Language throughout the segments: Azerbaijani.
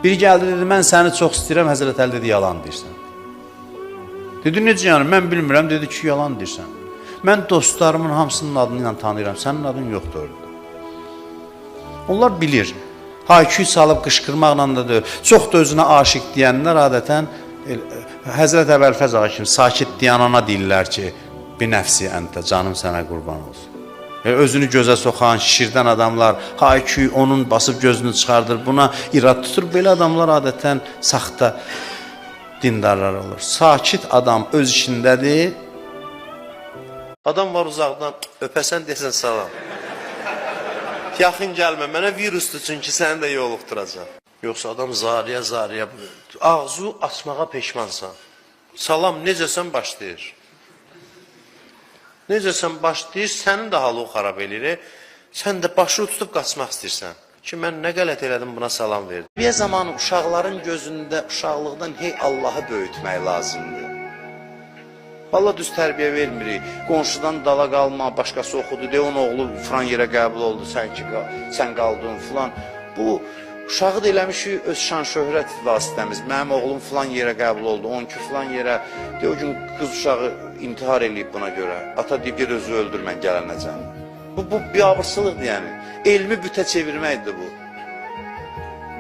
Biri gəldi dedi, mən səni çox istəyirəm, Həzrət Əli dedi, yalan deyirsən. Dedi, necə yəni, mən bilmirəm, dedi ki, yalan deyirsən. Mən dostlarımın hamısının adını ilə tanıyıram, sənin adın yoxdur orada. Onlar bilir. Hayküy salıb qışqırmaqla da deyil. Çox da özünə aşiq deyənlər adətən Həzrət Əbəlfəz ağa kimi sakit deyən ana deyirlər ki, bir nəfsi əntə, canım sənə qurban olsun. Özünü gözə soxan, şişirdən adamlar, hayküy onun basıb gözünü çıxardır, buna irad tutur. Belə adamlar adətən saxta dindarlar olur. Sakit adam öz işindədir. Adam var uzaqdan, öpəsən desən salam. Yaxın gəlmə, mənə virusdur çünki səni də yoluxduracaq. Yoxsa adam zariyə zariyə ağzı açmağa peşmansan. Salam necəsən başlayır. Necəsən başlayır, sənin də halı xarab eləyir. Sən də başı tutub qaçmaq istəyirsən. Ki mən nə qələt elədim buna salam verdim. Bir zamanı uşaqların gözündə uşaqlıqdan hey Allahı böyütmək lazımdır. Valla düz tərbiyə vermirik. Qonşudan dala qalma, başqası oxudu, de onun oğlu filan yerə qəbul oldu, sən ki sən qaldın filan. Bu uşağı da eləmişik öz şan şöhrət vasitəmiz. Mənim oğlum filan yerə qəbul oldu, onunki filan yerə. De o gün qız uşağı intihar eləyib buna görə. Ata deyib get özü öldür mən gələnəcəm. Bu biabırçılıqdır yəni. Elmi bütə çevirməkdir bu.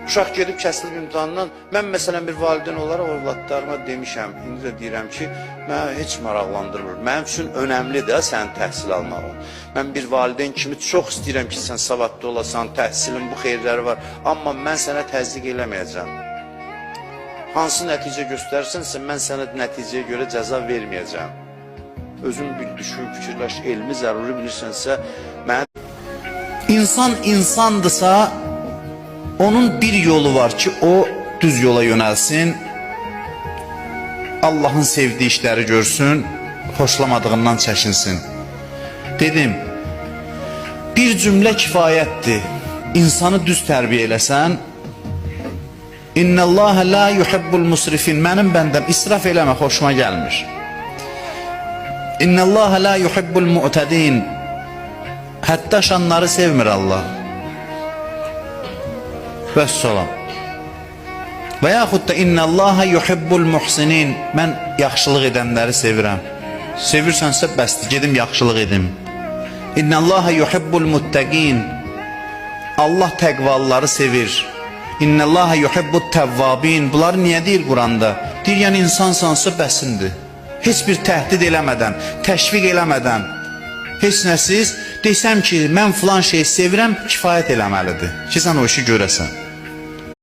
Uşaq gedib kəsilib imtahandan. Mən məsələn bir valideyn olaraq övladlarıma demişəm, indi də deyirəm ki, mənə heç maraqlandırmır. Mənim üçün önəmlidir sənin təhsil almağın. Mən bir valideyn kimi çox istəyirəm ki, sən savadlı olasan, təhsilin bu xeyirləri var, amma mən sənə təzyiq eləməyəcəm. Hansı nəticə göstərirsənsə, mən sənə nəticəyə görə cəza verməyəcəm. Özün bil, düşün, fikirləş, elmi zəruri bilirsənsə, mənə İnsan insandırsa, onun bir yolu var ki, o düz yola yönəlsin, Allahın sevdiyi işləri görsün, xoşlamadığından çəkinsin. Dedim, bir cümlə kifayətdir. İnsanı düz tərbiyə eləsən, İnnəllahə la yuhibbul musrifin. Mənim bəndəm israf eləmə, xoşuma gəlmir. İnnəllahə la yuhibbul mu'tədin. Həddi aşanları sevmir Allah. Vəssalam. Və yaxud da innəllahə yuhibbul muhsinin. Mən yaxşılıq edənləri sevirəm. Sevirsənsə bəsdir, gedim yaxşılıq edim. İnnəllahə yuhibbul muttəqin. Allah təqvalıları sevir. İnnəllahə yuhibbut təvvabin. Bunları niyə deyir Quranda? Deyir, yəni insansansa bəsindir. Heç bir təhdid eləmədən, təşviq eləmədən, heç nəsiz desəm ki, mən filan şeyi sevirəm, kifayət eləməlidir ki, sən o işi görəsən.